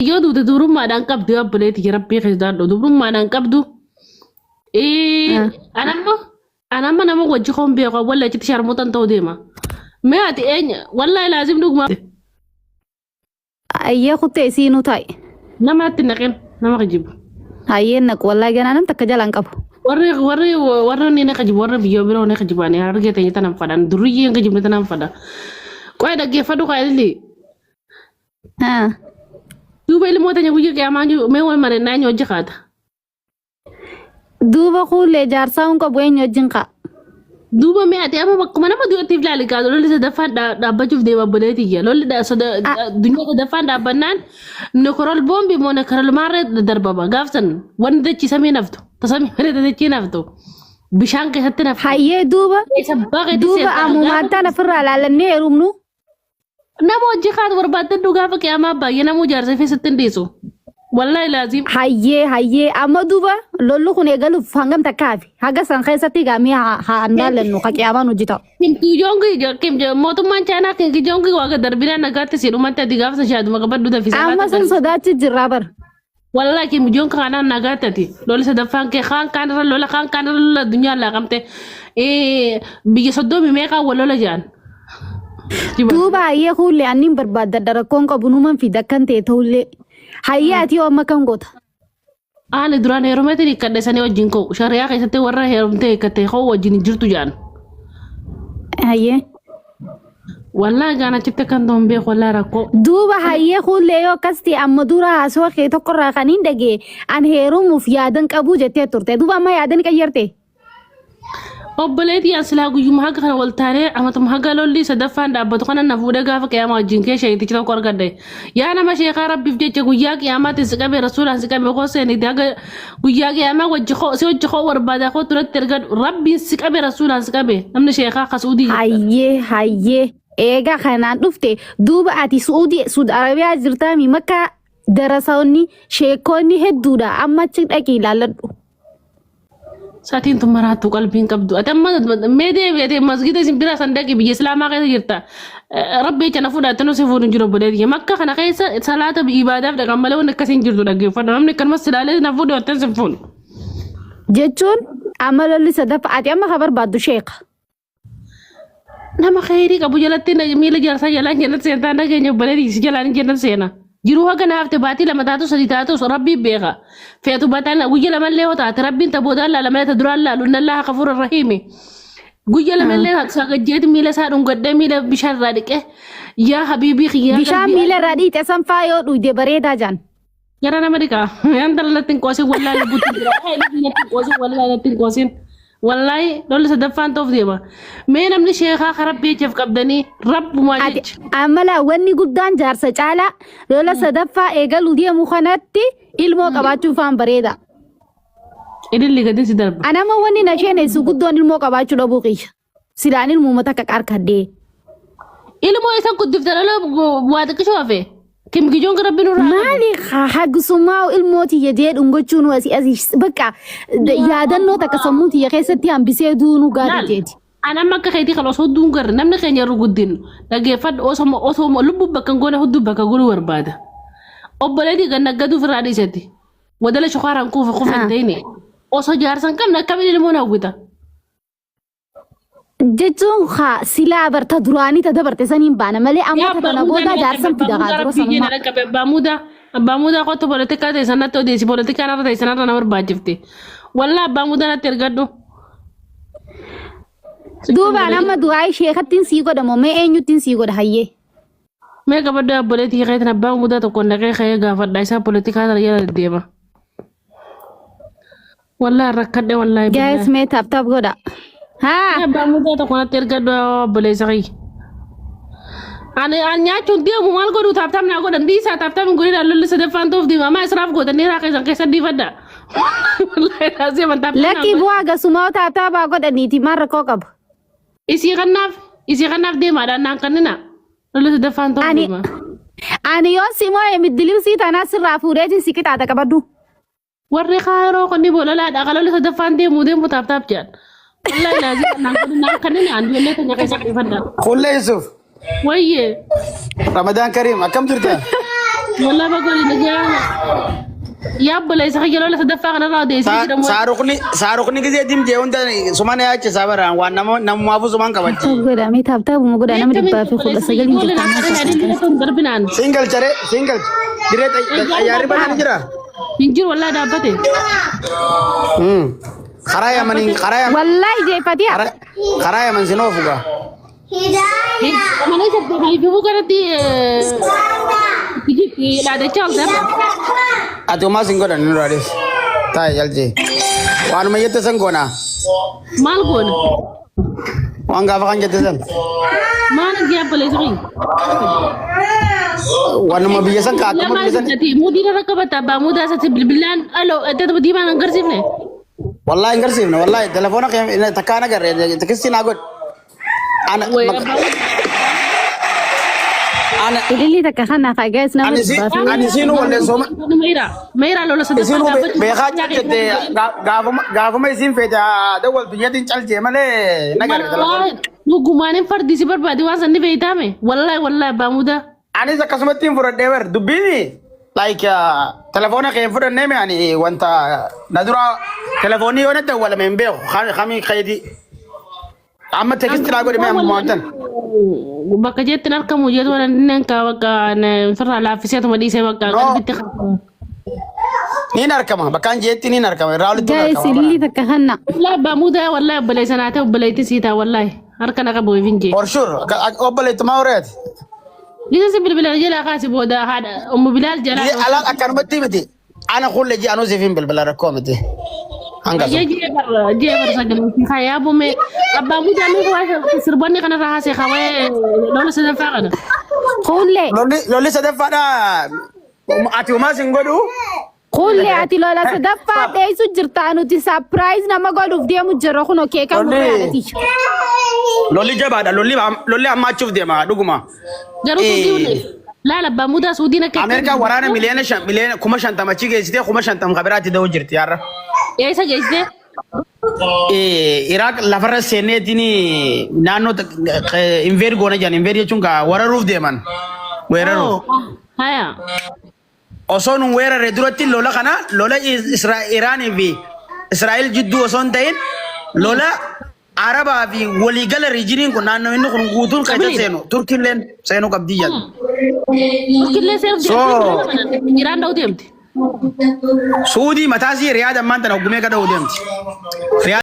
Yoo duute dubrummaadhaan qabdu yaa obboleetti rabbii keessaa dubrummaadhaan qabdu. Anamma anamma nama wajji koon beeku walla achitti sharmuuxan ta'uu deema. Mee ati eenyu wallaahi laazim dhuguma. Ayyee kuttee isiinuu taa'i. Nama natti naqin nama kijibu. Hayyeen naqu wallaahi ganaa nam takka jalaan qabu. Warri warri warri ni na kijibu warri biyya biroo ni kijibani harargee ta'e tanan fadhan durriyyee hin kijibne tanan fadha. Qo'ee dhaggeeffadhu qaayilli. Haa. Duuba ilmoo teenya guyyaa qiyaamaa mee wal marennaa eenyu hojii kaata. Duuba kuullee jaarsaa hin qabu eenyu wajjin ka'a. Duuba mee ati amma bakkuma nama du'attiif ilaali gaa lolli sadaffaan dhaabbachuuf deema obboleetiyya. Lolli addunyaa sadaffaan dhaabbannaan nekorol boombi moo nekorol maarree darbama gaafsan wanni dachii samii naftu tasamii malee dachii naftu bishaan keessatti naftu. Hayyee duuba Keessa baaqeetti duuba seentaa ammumaan gaafa tana ofirraa laalannee heerumnu. Nama hojii kaatu barbaadadhu gaafa qiyaamaa baay'ee nama ijaarsa keessatti hin dhiisu. Wallaahi laaziim. Hayyee hayyee amma duuba lolli kun eegaluuf hangam takka hafe haga san keessatti gaamii haa laallannu ka qiyaamaan hojii ta'u. Kim Jongi Kim mootummaan Chaayinaa Kim Jongi waaqa darbinaa nagaatti si dhumatti ati gaafa shaaduma qabadhu dafii Amma sun sodaachi jirraa bara. Wallahi Kim Jong kanaan nagaatti ati lolli sadaffaan kee kaan kaan irra lola kaan kaan irra lola addunyaa laaqamte biyya soddomii meeqaan wal lola jedhan. Duuba hayyee kuullee anniin barbaaddadha rakkoon qabu numan fida akkan ta'e ta'ullee. Hayyee ati yoo amma kam goota? Ani duraan heerumeetiin hiikkadhe sanii wajjin koo shari'aa keessatti warra heerumtee hiikkatte koo wajjin hin jirtu jedhan. Hayyee. Wallaahi gaan achitti akkan ta'u hin beeku wallaahi rakkoo. Duuba hayyee kuullee yoo akkas ta'e amma dura haasawaa kee tokkorraa kan hin dhagee an heerumuuf yaadan qabuu jettee turte. Duuba amma yaadan qayyarte. Obboleetii an silaa guyyuma haga kana wal taanee amatuma haga lolli sadaffaan dhaabbatu kana na fuudhee gaafa qiyaamaa wajjin kee sheeyitichi tokko argadhe. Yaa nama sheekaa rabbiif jecha guyyaa qiyaamaatti si qabee rasuulaan si qabee koo seenite haga guyyaa qiyaamaa wajji koo si wajji koo barbaadaa koo turatti ergadhu rabbiin si qabee rasuulaan si qabee namni sheekaa kasuudii jirta. Hayyee hayyee eegaa kanaan dhufte duuba ati Su'uudii Suud Arabiyaa jirtaami makka darasoonni sheekonni hedduudha amma achi dhaqii ilaalladhu. Saatiin tun maraattu qalbiin qabdu. Ati amma mee deebi'ate masgida isin biraa san dhaqi biyya islaamaa keessa jirta. Rabbi jecha na fuudhaa itti si fuudhu hin jiru obboleettii. Makka kana keessa salaata ibaadaaf dhaqan malee wanni akkasii hin jirtu dhaggeeffadhu. Namni akkanumas silaalee na fuudhu jettee sin fuudhu. Jechuun amma lolli sadaffa ati amma ka barbaaddu sheeka. Nama kheyrii qabu jalatti miila jaarsaa jalaan jannat seentaa nageenya obboleettii si jalaan jannat seena. Jiruu haga naafte baatii lama taatu sadi taatus rabbiin beeka. Feetu bataan guyya lamallee hoo taate rabbiin ta boodaan laala malee ta duraan laalu inna allaha kafuura rahiimi. Guyya lamallee sagajjeeti miila isaa dhungadhee miila bishaan irraa dhiqee yaa habiibii kiyyaa Bishaan qalbii miila irraa dhiixe san faa yoo dhuyde bareedaa jaan. Gara nama dhiqaa. Yaan natti hin qoosin wallaahi lubbuutti jira. Wallaahi natti hin qoosin wallaahi natti hin qoosin. Wallaahi lolli sadaffaan ta'uuf deema. Mee namni sheekaa ka rabbi jechaaf qabdanii rabbumaa Ati jecha. amma laa wanni guddaan jaarsa caalaa lola sadaffaa eegaluu deemu kanatti ilmoo qabaachuun faan bareeda. Ililli gadi si darba. Anama wanni na sheenessu guddoon ilmoo qabaachuu dhabuu kiyya. Silaan ilmuma takka qarkadhee. Ilmoo isa guddifte lola waa xiqqishoo hafe. Kim gijoon rabbi nurraa qabu. Maali hagusumaa ilmoo tiyya jee dhungachuun asii asii bakka yaadannoo takka sammuu tiyya keessatti hambisee duunuu gaarii Laal. jeeti. Ani amma akka keetii kan osoo hudduu hin garre namni keenya irra guddinu dhaggeeffadhu osoo osoo lubbuu bakka hin goone hudduu bakka godhuu barbaada. Obboleetii kan naggaduuf irraa dhiisatti. Wadala shukaaraan kuufe kufe hin ta'ine. Osoo jaarsa hin qabne akkamiin ilmoon hawwita? Jechuun haa silaa barta duraanii ta dabarte saniin baana malee amma Yaa ta tana abbaa booda muudaa jaarsan abbaa fida haa muudaa dura rabbii sanummaa. jee na qabe abbaa muudaa abbaa muudaa kottu politikaa ta'e sanatti odeessi politikaa narra ta'e sanarra na barbaachifte. Wallaa abbaa muudaa natti ergadhu. Duubaan amma du'aa sheekattiin sii godha moo mee eenyuttiin sii godha hayyee. Mee qabaddu obboleettii keetiin abbaa muudaa tokko naqee ka'ee gaafadha isaa politikaa sana jala deddeema. Wallaahi rakkadhe wallaahi Guys billaahi. mee tap tap godha. Haa Abbaa muudaa tokko natti ergadhu obboleessa kiyya. Ani an nyaachuun deemu maal godhu tap tap naa godhan dhiisaa tap tap hin godhin lolli sadaffaan ta'uuf deema amma israaf gootanii raaka isan keessa dhiifadha. Wallaahi taasise man tap tap naa lakkii godhan. bu'aa gasumaa tap tapaa godhaniiti maal rakkoo qaba. Isii kannaaf isii kannaaf deemaadhaan naan kannina lolli sadaffaan ta'uuf Ani deema. ani yoo si moo'e middilibsii tanaa sirraa fuudheetiin si qixaaxa qabadhu. Warri kaayiroo kunni bololaadha kan lolli sadaffaan deemu deemu tap tap jedhan. Wallaahi laazim naan godhin naan kannina an ijoollee keenya keessa dhiifadha. Qullee Yusuf, Wayyee Ramadaan Karim, akkam jirta? Wallah bagooli nagaa. Yaa obboleessa kiyya lola sadaffaa kanarraa odeessee jira moo. Saaruqni saaruqni gisee dimjee hunda suman yaachisaa baraan waan nama namumaafuu suman qabachi. Tap godha mee tap tapuma godha nama 119 jirtan. Darbinaan. Single charee single diree xayyaarri banaan jira. Hin jiru wallaa dhaabbate. Karaa yamaniin karaa yaman Wallahi jeefatiya. karaa yaman sin oofu gaa. Mana isa ififuu kanatti dhaadachaa ol ta'e. Ati homaa sin godhan nurraa dhees. Taa'e jalchee. Waanuma jette san goonaa. Maal goona? Waan gaafa kan jette san. Maal yaa obboleessa kiyya? Waanuma biyya san kaa'atuma Lamaan biyya san. sittati muudii irra qabata abbaa muudaa isatti bilbilaan aloo itti diimaan hin agarsiifne. Wallahi hin garsiifne wallahi telefoona kee takkaan agarre tikistii naa godhi. Ana Way abbaa ana Ililli takka kana haa guys nama ani si 100. ani siinuu walleessoo Mayra mayra lola sadaffaa Isin dhaabbachuu. beekaa jette gaafuma gaafuma isin feete dawwaltu jedhin calje malee nagarre telefoona. Dhugumaan hin fardi si barbaade waan sanni beeytaame. Wallahi wallahi abbaa muudaa. Anis akkasumatti hin fudhadhee bar dubbiini like telefoona kee hin fudhannee mi ani wanta na dura telefoonni yoo na dawwalame hin beeku kamii keetii. Amma tekisti naa godhi mee amma wantan. Bakka jettin argamu jedhu waan inni ka bakka firraa laaffisee dhiisee bakka No. qalbitti Niin argama bakkaan jeetti niin argama irraa olitti hin Guys argama. ililli takka kana. Wallahi abbaa muudaa wallahi obboleessa naa ta'e obboleettii sii ta'a wallahi harka na qabu hin jee. For sure obboleettumaa horeeti. Isa si bilbila jalaa kaasi booda haadha ummu Bilaal jalaa. Alaa akkanumatti miti. Ana kulle ji anuu siif hin bilbila rakkoo miti. Hanga Bayyee sun. jee bar sagalee kayaa bume abbaa muudaa mee waa sirboonni kanarraa haasee kawee lola sadaffaa kana. Qullee Lolli lolli sadaffaadha. Ati homaa sin godhu. qullee ati lola sadaffaa dheessu jirta nuti surprise nama godhuuf deemu jirra kunoo keeka Lolli- murraadhati. Lolli jabaadha. Lolli lolli hammaachuuf deema dhuguma. Garuu suudii laala abbaa muudaa suudiin akka. Ameerikaan waraana miliyoona 5 miliyoona 50,000 achi geessitee 50,000 kan biraatti da'uu jirti yaarra. Eessa geessitee? Iraaq lafarra seenneetiin naannoo invade goona jedhan invade jechuun kaa wararuuf deeman. Weeraruuf. Haya. Osoo nun weerarre duratti lola kana lola Iraanii fi Israa'el jidduu osoo hin ta'in lola Arabaa fi waliigala regioniin kun naannoo inni kun guutuun keessa seenu Turkiilleen seenuu qabdii jedhu. Turkiillee seenuuf deemti. Iraan dha'uu deemti. Suudii mataasii Riyaad ammaan tana hoggumee gad dha'uu deemti. Riyaad